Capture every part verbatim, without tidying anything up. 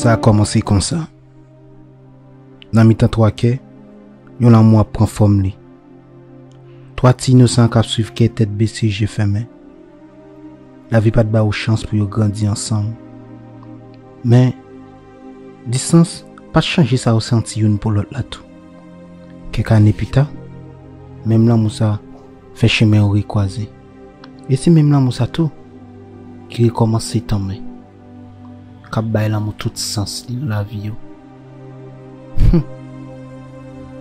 Sa a kòmanse konsa. Nan mitan twa kè, yon lanmou ap pran fòm li. Twa ti inosan k ap swiv kè tèt bese, je fèmen. Lavi pa t ba yo chans pou yo grandi ansanm. Men, distans pa t chanje sa yo santi youn pou lòt la tou. Kèk ane pita, menm lanmou sa fè chemen yo rekwaze. E se menm lanmou sa tou ki rekòmanse tanmen, k ap bay lanmou tout sans li nan lavi yo. Hum.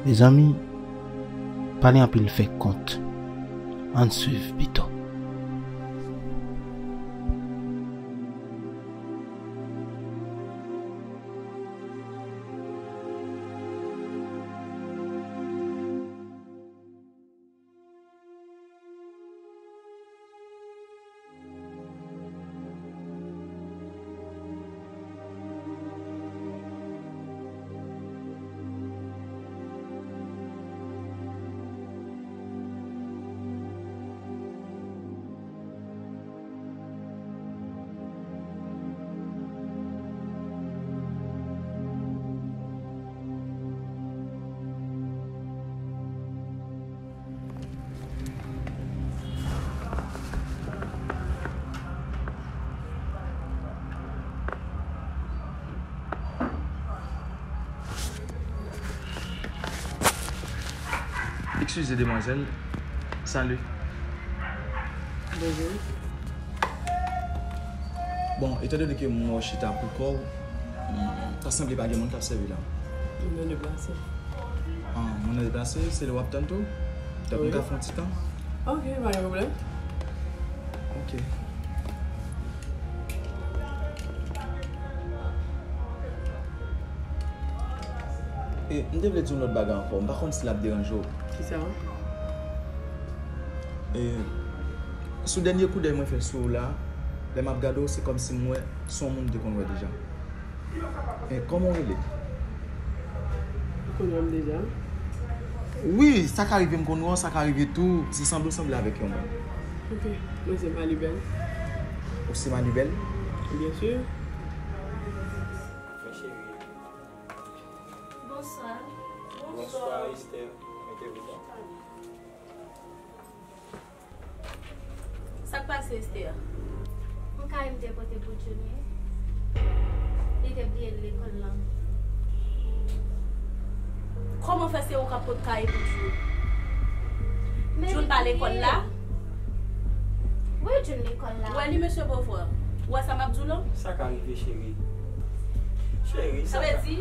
Mezanmi, pale anpil fè kont. Ann swiv pito. Excusez, demoiselle. Salut. Bonjour. Bon, etandone ke m wè w chita pou kò w, m, ta sanble pa gen moun k ap sèvi la. Moun nan deplase. Ah, moun nan deplase, se lè w ap tann tou? Donk, m ka fè yon ti tan? Ok, pa gen pwoblèm. Ok. E, m te vle di yon lòt bagay ankò. M pa konn si l ap deranje w. Kisa? E, sou dènye koudèy mwen fè sou w la, lè m ap gade w, se kòmsi m wè se yon moun m te konn wè deja. E, kòman w rele? Ou konn wè m deja? Wi, sa ka rive m konn wè w, sa ka rive tou, se sanble w sanble avèk yon moun. Ok, mwen se Malibèl. Ou se Malibèl? Byen si. Mwen cheri. Bonswa. Bonswa, Esther. Mete w byen. Sa k pase, Esther? Yon kaye m te pote pou Junior. Li te bliye l lekòl lan. Kòman fè se ou k ap pot kaye pou Jun? Men Jun li pa lekòl la? Wi, Jun lekòl la. Ou wè li, mesye Beauvoir? Ou wè sa m ap di w lan? Sa ka rive, cheri. Cheri, sa vle di,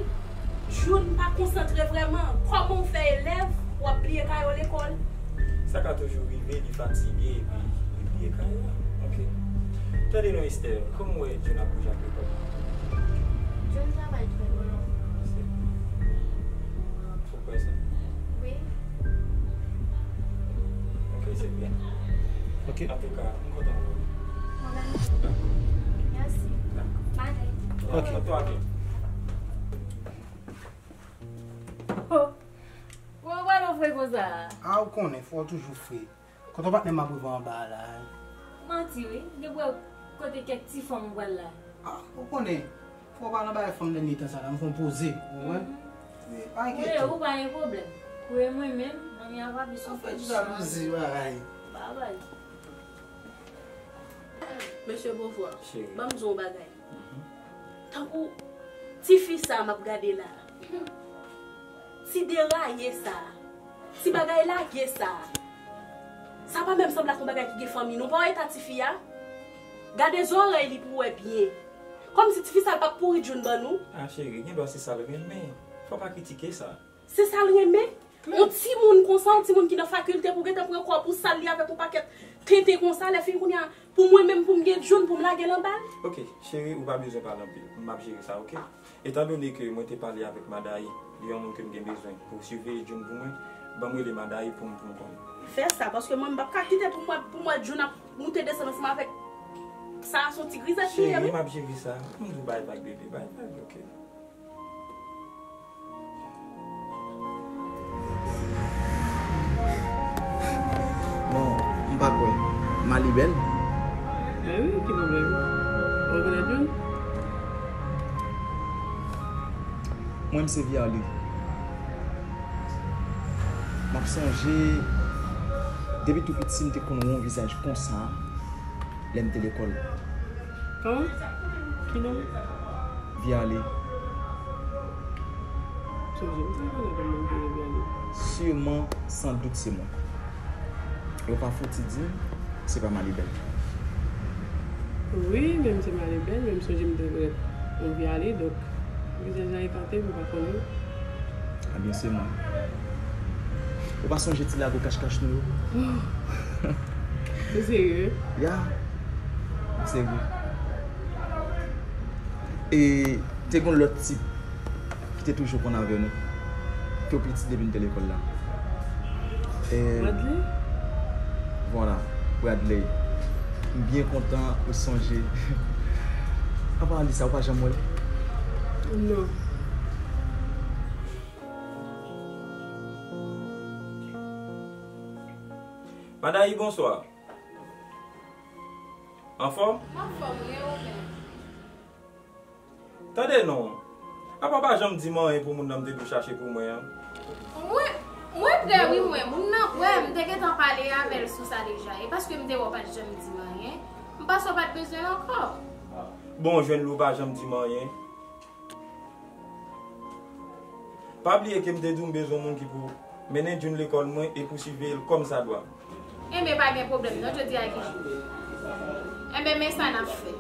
Jun pa konsantre vrèman. Kòman w fè elèv, w ap bliye kaye w lekòl? Sa ka toujou rive, li fatige, epi li bliye kaye la. Ok. Tande non, Esther, kòman w wè Jun ap bouje ak lekòl? Jun travay trè byen. Se, ou kwè sa? Wi. Ok, se byen. Ok. Antouka, m kontan wè w. Mwen menm tou. Dakò. Mèsi. Dakò. Bye. Ok. Pran twa byen. Oh. Ou pral fre konsa? Ah, ou konnen, fò w toujou fre. Kote patnè m ap rive anba a la? Manti wi, depi w wè kote kèk ti fanm ou pral la. Ah, ou konnen, fò w pa nan bagay fanm dènye tan sa la, m fè yon poze, ou konprann? Mhm. Men, pa enkyete w. Ou pa gen pwoblèm. Ou e mwen menm, manmi a pa plis. Ou fè jalouzi, bagay. Babay. Mesye Beauvoir, cheri, ban m di w yon bagay. Mhm. Tankou tifi sa m ap gade la, ti deraye sa, ti bagay lage sa, sa pa menm sanble ak yon bagay ki gen fanmi, non. Pa wè eta tifi a? Gade zòrèy li pou w wè byen. Kòmsi tifi sa l p ap pouri Jun ban nou. Ah, cheri, gen dwa se sa l renmen. Fò w pa kritike sa. Se sa l renmen? Men. Yon timoun konsa, yon timoun ki nan fakilte, pou gentan pran kò w pou sal li avèk yon pakèt tenten konsa, lè fin kounye a, pou mwen menm, pou m gen Jun, pou m lage l anba l? Ok, cheri, ou pa bezwen pale anpil. M ap jere sa, ok? Etandone ke mwen te pale avèk Madayi, li yon moun ke m gen bezwen pou siveye Jun pou mwen, ban m rele Madayi pou m, pou m konnen. Fè sa, paske mwen, m p ap ka kite pou mwen, pou mwen Jun ap moute desann ansanm avèk sa, se yon ti grizèt li ye, wi. Cheri, m ap jere sa. M di w bay vag, bebe, bay vag, ok? Bon, m pa kwè. Mali bèl? Ben wi, ki pwoblèm? Ou rekonèt Jun? Mwen, m se Vierly. M ap sonje, depi tou piti, m te konn wè yon vizaj konsa lè m te lekòl. Kòman? Ki non? Vierly. Sonje, m te konnen kòman m te rele Vierly. Sûrement, sans doute, se mwen. Yo pa fouti di m, se pa Malibèl. Wi, men m se Malibèl, men m sonje m te wè yon Vierly, donk, vizaj la ekate, m pa konnen. Ebyen, se mwen. Ou pa sonje ti lago kachkach nou yo? Se serye? Ya. Serye. E te gon lòt tip ki te toujou konn avè nou. Tou piti depi n te lekòl la. E, Bradley? Vwala, Bradley. M byen kontan ou sonje. An palan de sa, ou pa janm wè l? Non. Madayi, bonswa. Anfòm? M anfòm, wi, e ou menm? Tande non. Apa w pa janm di m anyen pou moun nan m te di w chache pou mwen an? Mwen, mwen prè wi mwen. Moun nan prè, m te gentan pale avè l sou sa deja. E paske m te wè w pa t janm di m anyen, m panse w pa t bezwen l ankò. Bon, jwenn li w pa janm di m anyen. Pa bliye ke m te di w m bezwen yon moun ki pou mennen June lekòl mwen e pou siveye l kòmsadwa. Enben, pa gen pwoblèm non, jodi a ki jou? Enben, men sa n ap fè.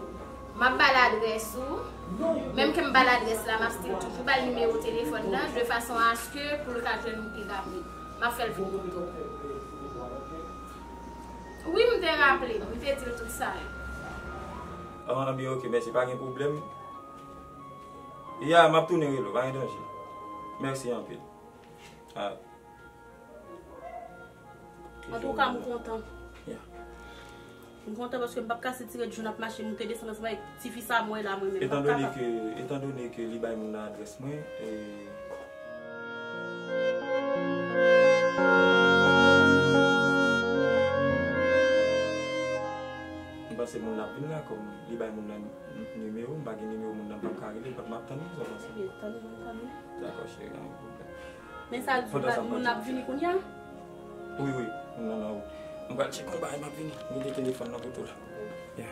M ap ba l adrès ou. Menm ke m ba l adrès la, m ap still toujou ba l nimewo telefòn nan, de fason aske pou l ka jwenn ou pi rapid. M ap fè l vin kote w. Wi, m te raple m, m te di l tout sa yo. Ah, byen, ok, mèsi, pa gen pwoblèm. Ya, m ap tounen rele w, pa gen danje. Mèsi anpil. Ah. Antouka, m kontan. Ya. M kontan paske m p ap kase ti rèd jou n ap mache moute desann ansanm avèk tifi sa m wè la, mwen menm. M p ap kapab. Etan done ke, etan done ke li bay moun nan adrès mwen, e, m panse moun nan ap vin la, kòm li bay moun nan n-, nimewo, m pa gen nimewo moun nan, m p ap ka rele, m p ap, m ap tann li, sa w panse? Ebyen, tann li, tann li. Dakò, cheri, pa gen pwoblèm. Men sa l di, moun ap vini kounye a? Wi, wi, moun nan nan wout. M pral tcheke yon bagay, m ap vini. M kite telefòn nan kote w la. Ya.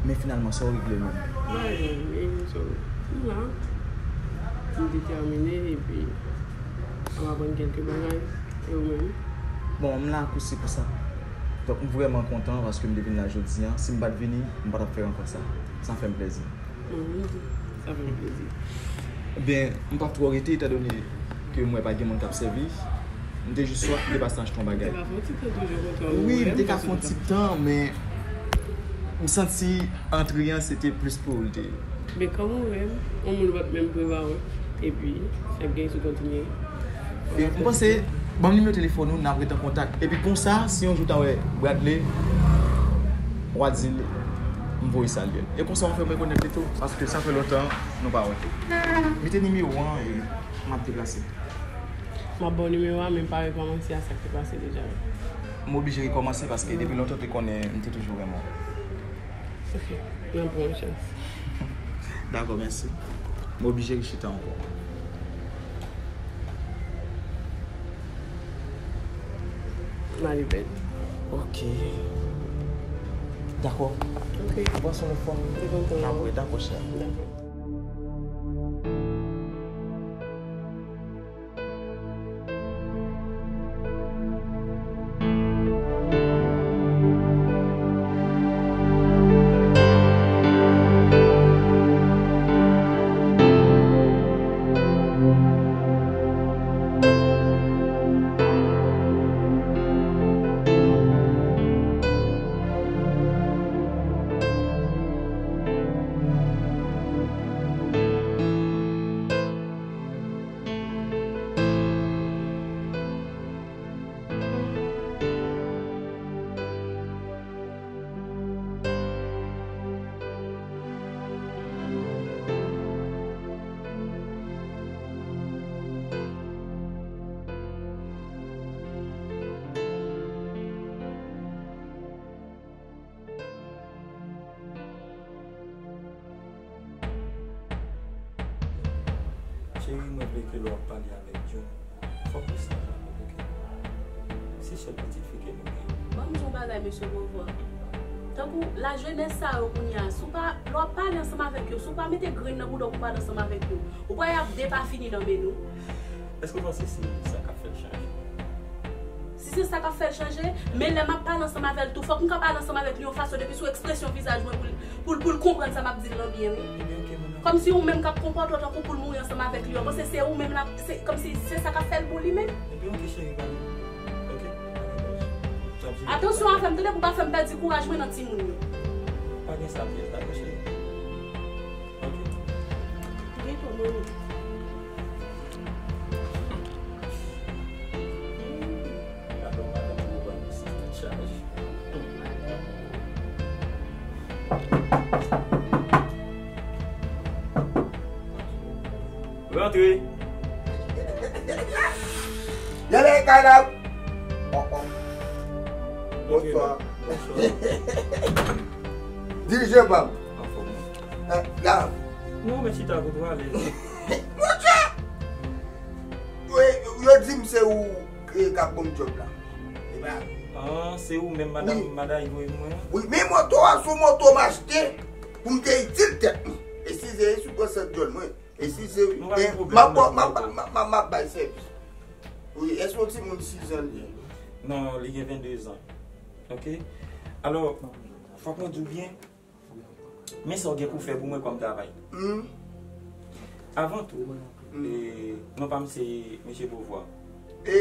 Men finalman, sa w regle menm? Mwen regle, so, m la. M detèmine, epi m aprann kèlke bagay. E ou menm? Bon, m la tou se pou sa. Donk, m vrèman kontan paske m te vin la jodi a. Si m pa t vini, m pa t ap fè rankont sa. Sa fè m plèzi. Mwen menm tou, sa fè m plezi. Ebyen, m p ap twò rete, etan done ke m wè pa gen moun k ap sèvi. M te jis swa m te pase achte yon bagay. Ou te ka fè yon ti tan toujou kontan. Wi, m te ka fè yon ti tan, men m santi antre an, se te plis pou ou l te ye. Men kòm ou menm, yon moun pa t menm prevwa w, epi, sa gen sou kontinye. E, m panse, ban m nimewo telefòn ou, n ap ret an kontak. Epi konsa, si yon jou w ta wè Bradley, w a di l m voye salye l. E konsa w ap fè m rekonèt li tou, paske sa fè lontan nou pa wè. Mete nimewo an e m ap deplase. M ap ba w nimewo a, men m pa rekòmanse a sa k te pase deja yo. M oblije rekòmanse paske depi lontan w te konnen m te toujou renmen w. Ok, m ap pran yon chans. Dakò, mèsi. M oblije rechita ankò. Malibèl. Ok. Dakò. Ok. Bwasyon lòt fwa. N ap wè, dakò, chè. Dakò. Cheri, mwen vle ke lè w ap pale avèk June, fòk nou sanble, oke? Se sèl pitit fi ke nou gen. Ban m di w yon bagay, mesye Beauvoir. Tankou lajenès sa yo kounye a, si w pa, lè w ap pale ansanm avèk yo, si w pa mete grenn nan bouda w pou pale ansanm avèk yo, ou pa y ap depafini nan men nou. Èske w panse se sa k ap fè l chanje? Si se sa k ap fè l chanje, men lè m ap pale ansanm avè l tou, fòk m ka pale ansanm avèk li yon fason depi sou ekspresyon vizaj mwen pou l, pou l, pou l konprann sa m ap di l lan byen, wi. Ebyen, oke, madanm. Kòmsi ou menm k ap konpòte w tankou pou l mouri ansanm avèk li an. Bon, se, se ou menm la, se kòmsi se sa k ap fè l bon li menm. Ebyen, oke, cheri, pa gen, oke, pa gen pwoblèm. Atansyon avè m, tande, pou pa fè m pèdi kouraj mwen nan timoun yo. Pa gen sa, pyès, dakò, cheri? Oke. Gen tou, mwen. Rantre. Yale kay la. Bonswa. Bonswa. Dirijan pa m. Anfòm. Eh, la. Non, men chita pou twò alèz. Monchè! Wi, yo di m se ou k ap ban m djòb la. E pa... Ah, se ou menm, madanm, wi, madanm voye mwen? Wi, men moto a, se yon moto m achte pou m te itil tèt mwen. E si se sou pran sèt djòl mwen. E si se... Nou pa gen pwoblèm, m ap bay sèvis. Wi, èske yon timoun sis zan li ye? Non, li gen vennde zan. Oke? Alò, fòk mwen di w byen, men sa w gen pou fè pou mwen kòm travay. Hmm. Avan tou, hmm, e, non pa m se mesye Beauvoir. E,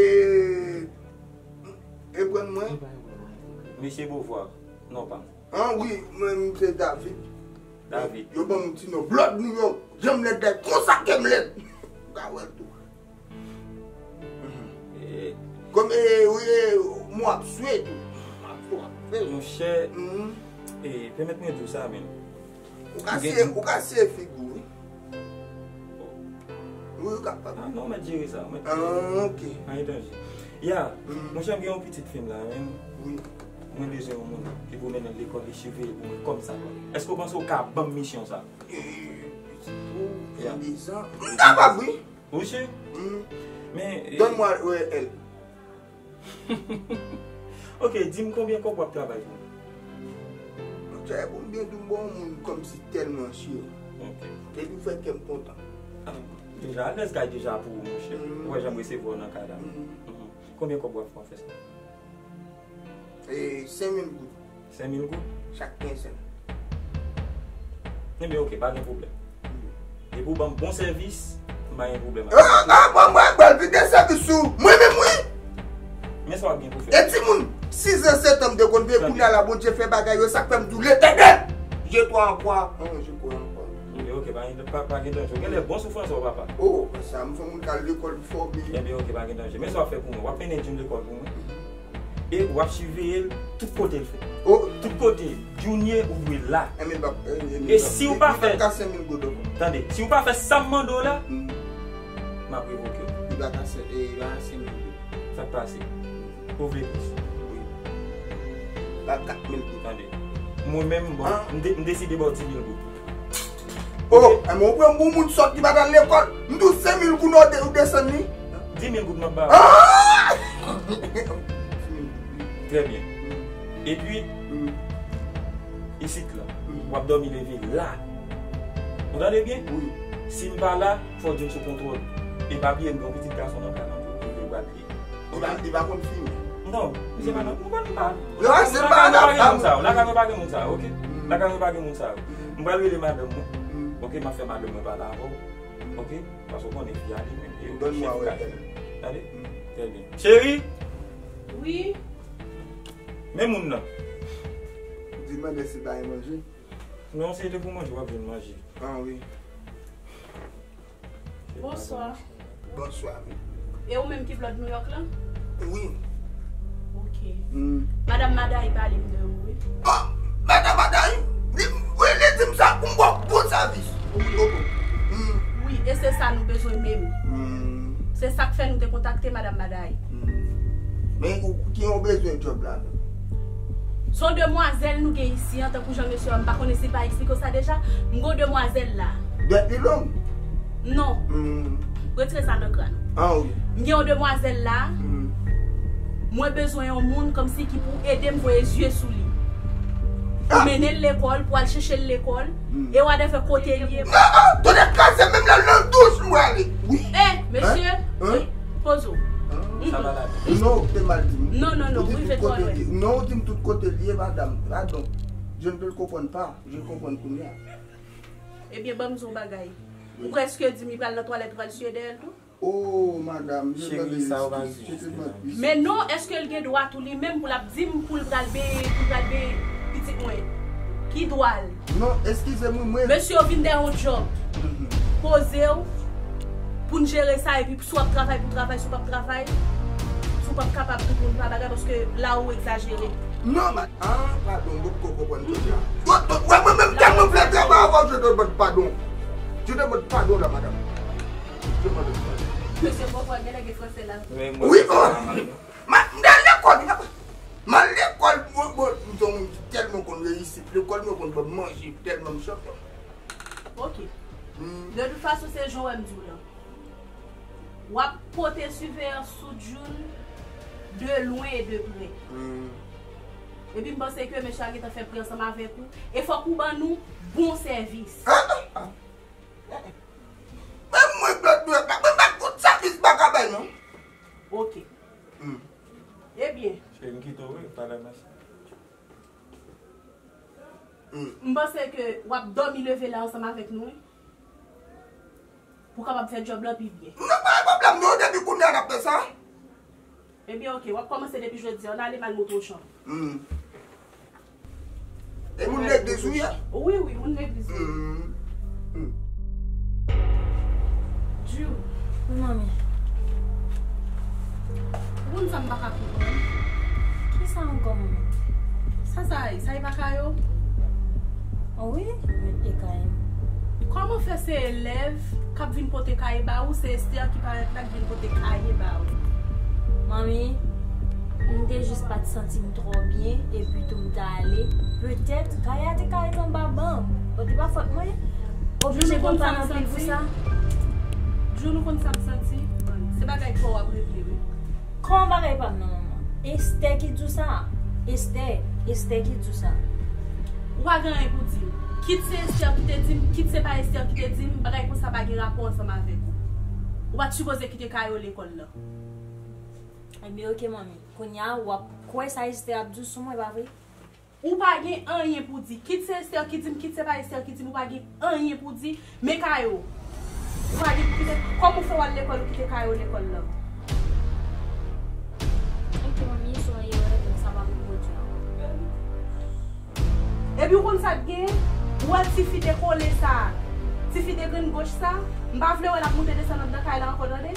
reprann mwen. Mesye Beauvoir, non pa m. An, wi, mwen, m se David. David. Yo ban m ti non Blood New York. Jan m lèd la, konsa ke m lèd. Ou ka wè l tou. Eh. Kòm, eh, wi, eh, mwen ap swe tou. Mwen ap swe. Monchè, mhm, eh, pèmèt mwen di w sa, men. Ou ka siye, ou ka siye figi w, wi. Wi, ou ka pa. Ah, non, mèt jere sa, mèt. Ah, ok. Pa gen danje. Ya, mhm, monchè, m gen yon pitit fi m la, men. Wi. Mwen bezwen yon moun ki pou mennen l lekòl e siveye l pou mwen kòm sa dwa. Èske w panse w ka ban m misyon sa? Eh, pitit ou, ya, vennde zan. M kapab, wi. Ou si? Mm. Men, eh, donne-moi, euh, elle. Ok, di m konbyen kòb w ap travay pou mwen? Monchè, pou m byen di w, m ba yon moun kòmsi tèlman cheri. Ok. Epi w fè kè m kontan. Ah, deja, alèz kay deja pou ou, monchè. Mm. Ou wè jan m resevwa w nan kay la. Mm. Mhm. Konbyen kòb w ap fè w fè sa? E, senk mil goud. Senk mil goud? Chak kenzen. Ebyen, ok, pa gen pwoblèm. Depi w ban m bon sèvis, m pa gen pwoblèm avè w. Ah, ah, mwen, mwen, mwen, vide sèvis sou mwen menm, wi. Men sa w ap gen pou fè. E timoun, sis an, sèt an, m te konn veye, kounye a la, Bondye fè bagay yo, sa k fè m di w, Letènèl, je crois en toi, hein, je crois en toi. Ebyen, ok, pa gen, pa, pa gen danje. Ou genlè bon sou fransè w, papa. Oh, sa, m fè moun k al lekòl fòme. Ebyen, ok, pa gen danje. Men sa w ap fè pou mwen, w ap mennen June lekòl pou mwen. E w ap siveye l tout kote l fè. Oh. Tout kote June ye, ou dwe la. E si w pa fè, tande, si w pa fè sa m mande w la, m ap revoke w. Li pa ka senk, e, li pa ka senk mil goud. Sa k pase? Ou vle plis? Wi. Ba kat mil goud. Tande. Mwen menm, bon, m de-, m deside ba w dis mil goud. Oh, e mwen, ou pran yon moun sòt ki pa t al lekòl. M di w senk mil goud, ou de-, ou desann li. Dis mil goud m ap ba w. Ah! Trè byen. Epi, isit la, w ap dòmi leve la. Ou tande byen? Wi. Si m pa la, fò w di m sou kontwòl. E pa bliye, m gen yon pitit gason nan kay la tou, ki vle bat li. Li pa, li pa konn fimen? Non, misye pa nan, nou pa, nou pa. Lakay mwen pa gen moun sa yo, lakay mwen pa gen moun sa yo, ok? Lakay mwen pa gen moun sa yo. M pral rele madanm mwen, ok? M ap fè madanm mwen pale avè w, ok? Paske w konnen fi a li menm, e yo ki chèf kay. Tande? Trè byen. Cheri! Wi? Men moun nan. Ou di mande si l pa gen manje? Non, se te pou manje, w ap jwenn manje. Ah, wi. Bonswa. Bonswa. E ou menm ki Blood New York lan? Wi. Ok. Hmm. Madanm Madayi pale m de ou, wi. Oh, Madanm Madayi? Li, wi, li di m sa pou m ba w bon sèvis. Wi, e se sa nou bezwen menm. Hmm. Se sa k fè nou te kontakte Madanm Madayi. Hmm. Men ou, ou gen yon bezwen djòb la menm? Se yon demwazèl nou gen isi an, tankou jan mesye a, m pa konnen si l pa eksplike w sa deja, m gen yon demwazèl la. Dwèt li long? Non. Hmm. Retire sa nan kràn ou. Ah, wi. M gen yon demwazèl la. Hmm. Mwen bezwen yon moun kòmsi ki pou ede m voye zye sou li. Pou mennen l lekòl, pou al chèche l lekòl. Hmm. E whatever kote l ye. Non, non, tonnè kraze, menm lè l nan douch, m prale. Wi. Eh, mesye, poze w. Sa va la. Non, ou te mal di m. Non, non, non, ou rive twò lwen. Non, ou di m tout kote l ye, madanm. Padon. Je ne peux le comprendre pas. Je le comprends kounye a. Ebyen, ban m di w yon bagay. Ou prèske di m li pral nan twalèt, ou pral siye dèyè l tou? Oh, madam, je te... Cheri, sa ou pa di, je te... Men non, èske l gen dwa tou li menm pou l ap di m pou l pral benyen, pou l pral benyen pitit mwen? Ki dwa l? Non, eskize m, mwen. Mesye, w vin dèyè yon djòb. Mhm. Poze w pou n jere sa, epi si w ap travay pou travay, si w p ap travay, si w p ap kapab tou pou n pa bagay, paske la ou egzajere. Non, ma... Ah, padon, m potko konprann tout la. Tout, tout, wè, mwen menm tèlman vle travay avè w, je demande pardon. Je demande pardon la, madame. Je demande pardon. Mesye Bòkò, genlè gen franse la. Wi, oh. Ma, m al lekòl, m al lekòl, bon, bon, m se yon moun ki tèlman konn reyisit lekòl, mwen konn ban m manje, tèlman m chanpyon. Ok. Hmm. De tout fason, se jan w wè m di w lan. W ap pote siveyans sou June de loin e de près. Hmm. Epi m panse ke mesye a gentan fè pri ansanm avèk ou. E fòk ou ban nou bon sèvis. Ah, ah, ah. Men mwen, Blòdwèt, mwen pa tout sèvis m pa ka bay, non. Ok. Hmm. Ebyen. Cheri, m kite w, wi, pale mèsi. Hmm. M panse ke w ap dòmi leve la ansanm avèk nou, wi. Pou w kapab fè djòb lan pi byen. Nou pa gen pwoblèm, non, depi kounye a n ap fè sa. Ebyen, ok, w ap kòmanse depi jodi a, ann ale m al montre w chanm. Hmm. E moun legliz ou ye? Wi, wi, moun legliz mwen. Hmm. Hmm. Ju. Wi, manmi. Ou konn sa m pa ka konprann? Kisa ankò, manmi? Sa, sa, sa e pa kay ou? Wi, men e kay m. Kòman fè se elèv k ap vin pote kaye ba ou, se Esther ki parèt la k vin pote kaye ba ou? Manmi, m te jis pa t santi m twò byen, epi tou m t ale. Petèt, kaye a te ka ret anba ban. Bon, te pa fòt mwen. Oblije gen paran anpil pou sa. Ju, nou konn sa m santi? Se bagay kò w ap regle, wi. Kòman bagay pa m nan, manman? Esther ki di w sa. Esther, Esther ki di w sa. Ou pa gen anyen pou di m. Kit se Esther ki te di m, kit se pa Esther ki te di m, bagay konsa pa gen rapò ansanm avèk ou. Ou pa t sipoze kite kaye w lekòl lan. Ebyen, ok, manmi. Kounye a, w ap kwè sa Esther ap di w sou mwen, pa vre? Ou pa gen anyen pou di. Kit se Esther ki di m, kit se pa Esther ki di m, ou pa gen anyen pou di. Men kaye w. Ou pa gen pou kite. Kòman w fè w al lekòl, ou kite kaye w lekòl lan? Ok, manmi, se yon erè, donk sa pa pou pwodui ankò. Epi ou konn sa k genyen? Ou wè tifi dekole sa a, tifi degrenn goch sa a, m pa vle wè l ap moute desann anndan kay la ankò, tande?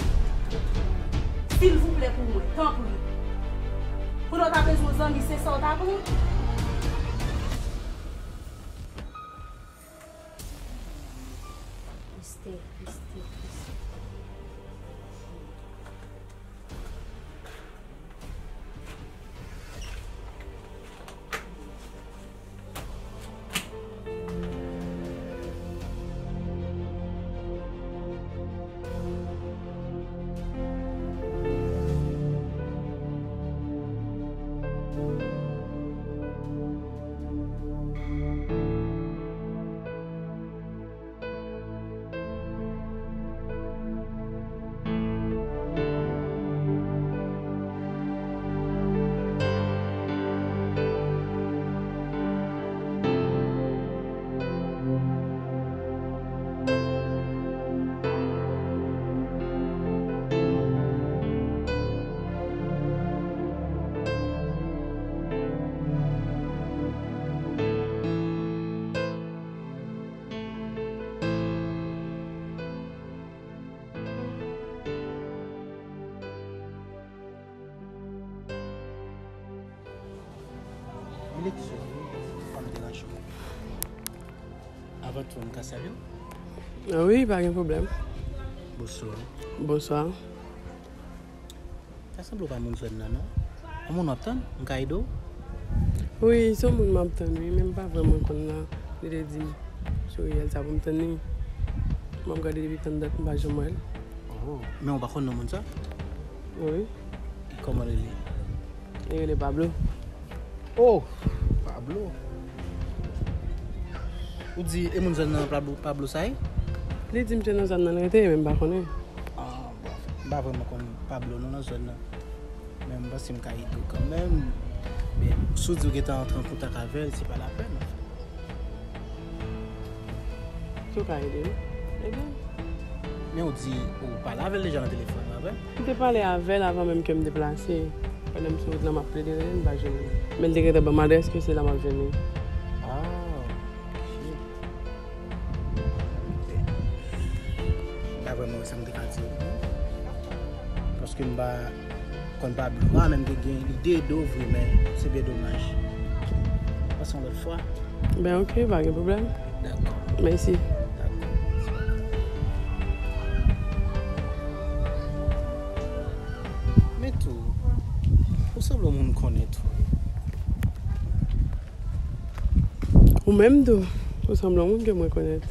Silvouplè pou mwen, tanpri. Kounye a w ta bezwen yon zanmi, se sa w ta pran? Esther, Esther, Esther. Vin eskize m, wi, fò m deranje w. Avan tou, m ka salye w? Ah wi, pa gen pwoblèm. Bonswa. Bonswa. Sa sanble w pa moun zòn nan, non? Yon moun w ap tann, m ka ede w? Wi, se yon moun m ap tann, wi, men m pa vrèman konn nan. Li te di m sou riyèl sa pou m tann li. M ap gade depi tann dat, m pa janm wè l. Oh, men ou pa konn non moun sa? Wi. Kòman li rele? Li rele Pablo. Oh, Pablo. Ou di e moun zòn nan Pablo, Pablo sa ye? Li di m se nan zòn nan l rete, men m pa konnen. Ah, bon. M pa vrèman konn Pablo non nan zòn nan. Men m panse m ka ede w kanmenm. Men si w di w gentan antre an kontak avè l, se pa lapèn, anfèt. Si w ka ede m, ede m. Men ou di ou pale avè l deja nan telefòn, pa vre? M te pale avè l avan menm ke m deplase. Pandan m sou wout lan, m ap plede rele l, m pa jwenn li. Men l te gentan ban m adrès ke se la m ap jwenn li. Ah, ok. M pa vrèman wè sa m te ka di w, non. Paske m pa konn Pablo a, men m te gen lide ede w vre, men se byen domaj. Pase yon lòt fwa. Ben, ok, pa gen pwoblèm. Dakò. Mèsi. Dakò. Men tou, ou sanble yon moun m konnen tou. Ou menm tou, ou sanble yon moun ke m rekonèt.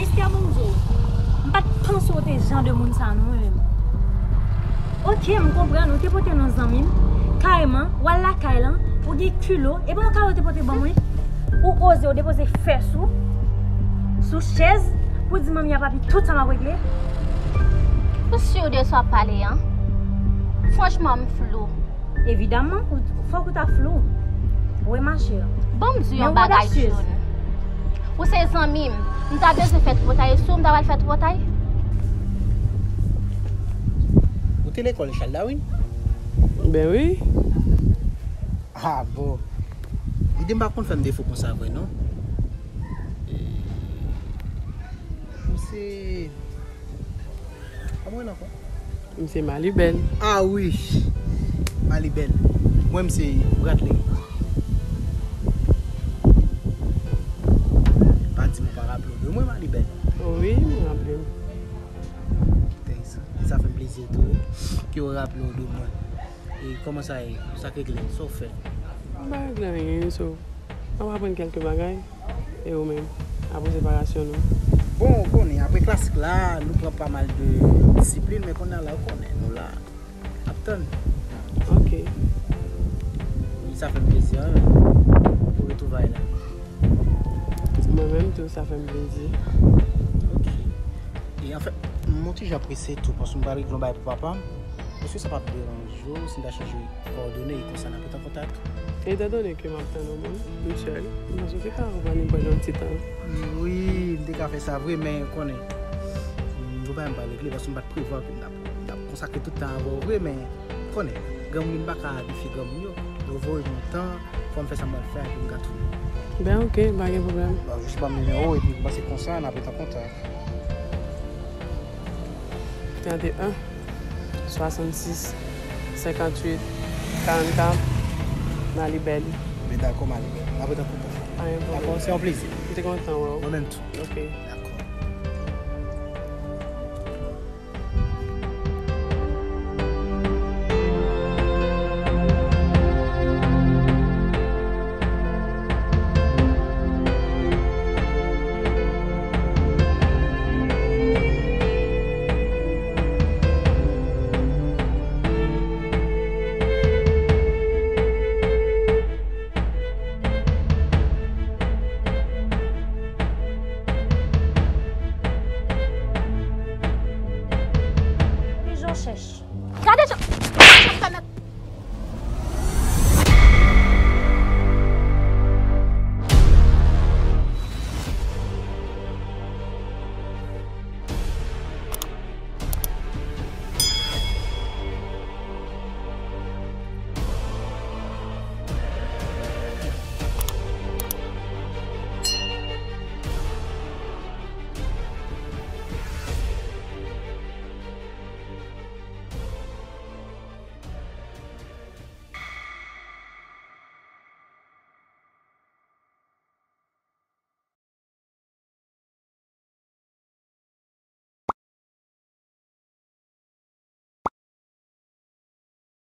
Esther, bon Dye, m pa t panse w te jan de moun sa non, wi. Ok, m konprann, ou te pote nan zanmi m, kareman, w al lakay lan, ou gen kilo, e pa yon kare w te pote ban m, wi. Ou oze, ou depoze fès ou sou chèz pou di manmi a papi tout sa m ap regle. Ou si de sa w ap pale an? Franchman, m flou. Evidaman, ou- fòk ou ta flou. Wi, machè. Ban m di yon bagay, June. Ou se zanmi m. M ta bezwen fè tripotay sou ou, m ta pral fè tripotay. Ou te lekòl Charles Darwin? Ben wi. Ah, bon. Lide m pa konn fè m defo konsa vre, non. Ou se Kòman w rele ankò? M se Malibèl. Ah wi. Malibèl. Mwen m se Bradley. Pa di m ou pa raple w de mwen, Malibèl. Wi, m raple m. Thanks. E sa fè m plezi tou, wi. Ke w raple w de mwen. E kòman sa ye? Sa k regle? Sa w fè? M pa regle anyen, so. M ap aprann kèlke bagay. E ou menm? Apre separasyon nou? Bon, ou konnen, apre klasik la, nou pran pa mal de disiplin, men kounye a la, ou konnen, nou la, ap tann. Ok. Sa fè m plezi, wi, pou retwouvay la. Mwen menm tou, sa fè m plezi. Ok. E anfèt, m yon ti jan prese tou, paske m pral regle yon bagay pou papa m. Èske sa p ap deranje w si m ta chanje kowòdone e konsa n ap ret an kontak? Etan done ke m ap tann yon moun, m sèl, m panse w te ka repann m pandan yon ti tan. Wi, m te ka fè sa vre, men ou konnen, m gen yon bagay m pral regle, paske m pa t prevwa ke m t ap, m t ap konsakre tout tan avè w vre, men ou konnen, granmoun yo, m pa ka defye granmoun yo. Yo voye m yon tan, fò m fè sa m pral fè a, epi m ka tounen. Ben ok, pa gen pwoblèm. Bon, jis ban m nimewo w, epi m panse konsa, n ap ret an kontak. Trannteyen, swasannsis, senkantuit, karannkat, Malibèl. Ben dakò, Malibèl. N ap ret an kontak. Pa gen pwoblèm. Dakò, se yon plezi. M te kontan wè w. Mwen menm tou. Ok.